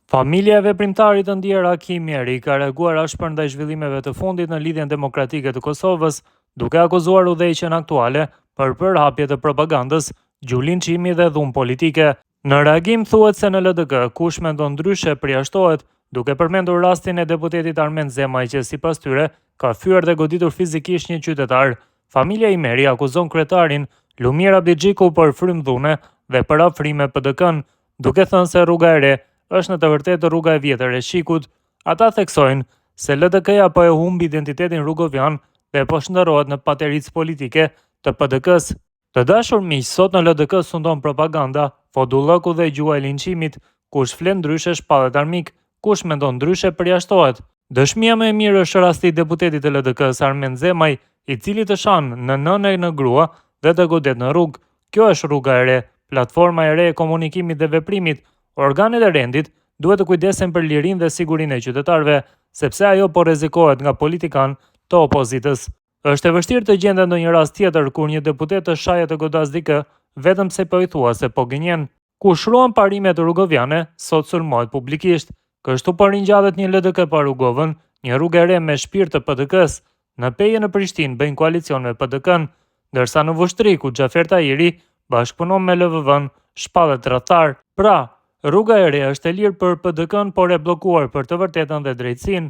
Familja e veprimtarit të ndjerë Haki Ymeri ka reaguar ashpër ndaj zhvillimeve të fundit në Lidhjen Demokratike të Kosovës, duke akuzuar udhëheqjen aktuale për përhapje të propagandës, gjuhë linçimi dhe dhunë politike. Në reagim thuhet se në LDK kush mendon ndryshe përjashtohet, duke përmendur rastin e deputetit Armend Zemaj që sipas tyre ka fyer dhe goditur fizikisht një qytetar. Familja Ymeri akuzon kryetarin Lumir Abdixhiku për frymë dhune dhe për afrim me PDK-në, duke thënë se rruga e re është në të vërtetë rruga e vjetër e SHIK-ut. Ata theksojnë se LDK-ja po e humb identitetin rugovian dhe po shndërrohet në patericë politike të PDK-së. Të dashur miq, sot në LDK sundon propaganda, fodullëku dhe gjuha e linçimit, kush flet ndryshe shpallet armik, kush mendon ndryshe përjashtohet. Dëshmia më e mirë është rasti i deputetit të LDK-së Armend Zemaj, i cili të shan në nënë e në grua dhe të godet në rrugë. Kjo është rruga e re, platforma e re e komunikimit dhe veprimit. Organet e rendit duhet të kujdesen për lirinë dhe sigurinë e qytetarëve, sepse ajo po rrezikohet nga politikanë të opozitës. Është e vështirë të gjendet ndonjë rast tjetër kur një deputet të shajë e të godasë dikë vetëm pse po i thua se po gënjen. Kush ruan parimet rugoviane, sot sulmohet publikisht. Kështu po ringjallet një LDK pa Rugovën, një rrugë e re me shpirt të PDK-së. Në Pejë e në Prishtinë bëjnë koalicion me PDK-në, ndërsa në Vushtrri, ku Xhafer Tahiri bashkëpunon me LVV-në, shpallet tradhtar. Pra, rruga e re është e lirë për PDK-në, por e bllokuar për të vërtetën dhe drejtësinë.